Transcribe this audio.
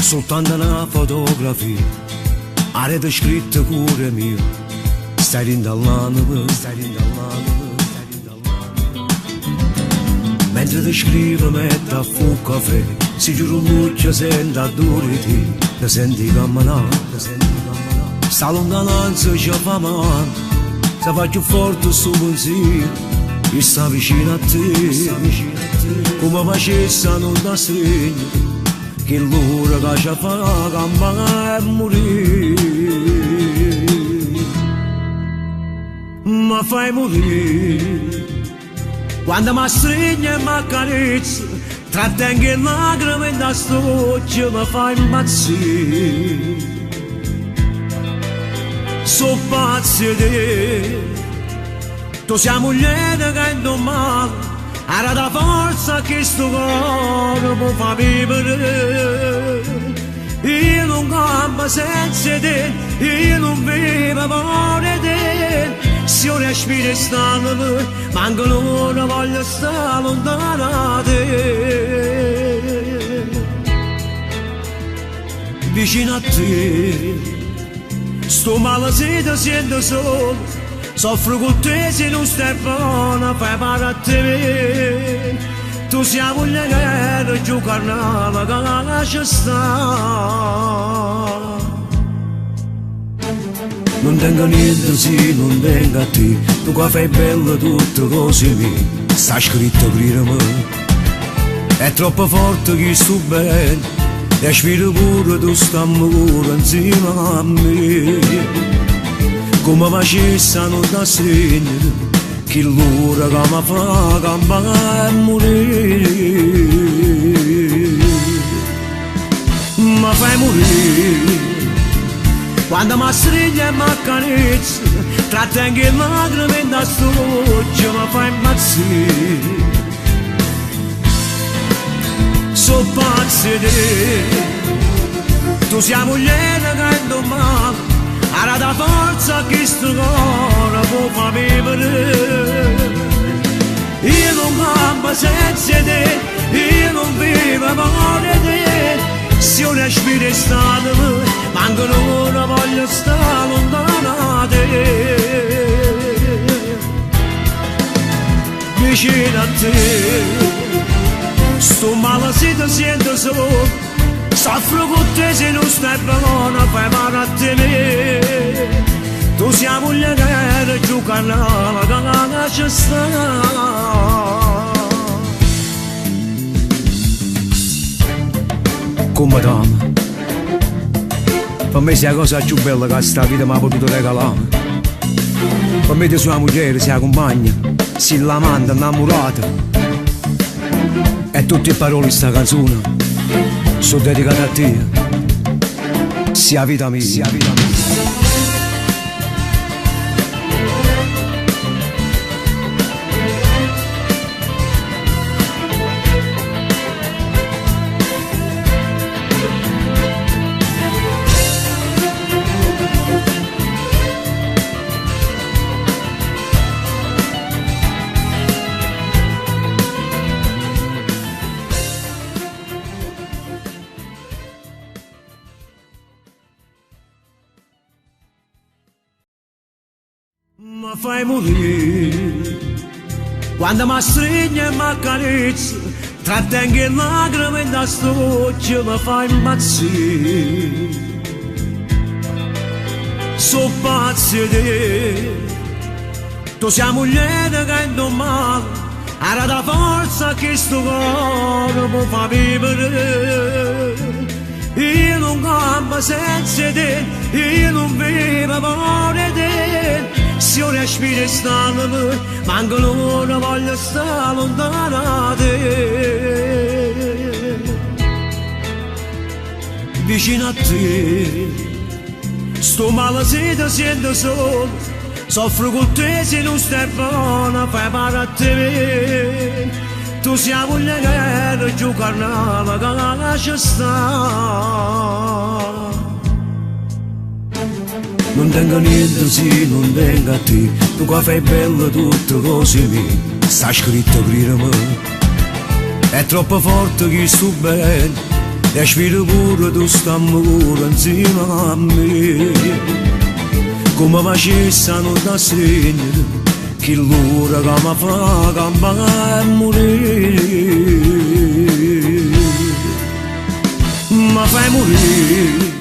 Soltanto 'na fotografia, aret scritto cuore mio, stai dint' all'anema, stai dint' all'anema, stai dint' all'anema. Mentre ti scrivo metto a fuoco caffè, si chiuro l'uocchio sento addore 'e te, te sento cammenà, te sento cammenà. Sta lontananza ci fa male, se fa cchiù forte sto pensiero, 'e sta vicino a te, sta vicino a te. Comme facesse a nun t'astregnere, chell'ora ca ce fa campà e murì. Ma fai murì. Quando m'astregne e m'accarezza, trattengo 'e lacrime 'int'a st'uocchie, me fai impazzì. So' pazzo 'e te. Tu si' 'a mugliera ca 'int' 'o male ha dato 'a forza a chistu core p' 'o fa vivere. Io nun campo senza 'e te, io nun vivo fore 'e te. Si 'o respiro 'e st'anema, manco n'ora voglio sta luntano 'a te. Vicino a te, sto male si te siente sola, soffro cu te si nun stai bona, fai male a te. Tu si 'a mugliera cchiù carnale ca ce sta. Nun tengo niente si nun tengo a te, tu ca fai bella tutte cose mie, sta scritto crireme. È troppo forte chistu bene, respira pure tu st'ammore insieme a me. Comme facesse a nun t'astregnere, chill'ora ca me fa campà e murì. Me fai murì. Quando m'astregne e m'accarezza, trattengo 'e lacrime 'int'a st'uocchie, me fai impazzì. So' pazzo 'e te. Tu si' 'a mugliera ca 'int' 'o male ha dato 'a forza a chistu core p' 'o fa vivere. Io nun campo senza 'e te, io nun vivo fore 'e te. Si 'o respiro 'e st'anema, manco n'ora voglio sta luntano 'a te. Vicino a te, sto male si te siente sola, soffro cu te si nun stai bona, fai male a te. Tu si' 'a mugliera cchiù carnale ca ce sta. Comme t'amo. Pe me si 'a cosa cchiù bella ca sta vita m'ha potuto regalà. Pe me tu si 'a mugliera, si 'a cumpagna, si l'amante, 'nnammurata. E tutte 'e parole 'e sta canzone so' dedicate a te. Si 'a vita mia, si 'a vita mia. Ma fai murì. Quando m'astregne e m'accarezza, trattengo 'e lacrime 'int'a st'uocchie, me fai impazzì. So' pazzo 'e te. Tu si' 'a mugliera ca 'int' 'o male ha dato 'a forza a chistu core p' 'o fa vivere. Io nun campo senza 'e te, io nun vivo fore 'e te. Si 'o respiro 'e st'anema, manco n'ora voglio sta luntano 'a te. Vicino a te, sto male si te siente sola, soffro cu te si nun stai bona, fai male a te. Tu si 'a mugliera cchiù carnale ca ce sta. Nun tengo niente si nun tengo a te, tu ca fai bella tutte cose mie, sta scritto crireme. È troppo forte chistu bene. Respira pure tu st'ammore 'nzieme a me. Comme facesse a nun t'astregnere, chill'ora ca me fa campà e murì. Me fai murì.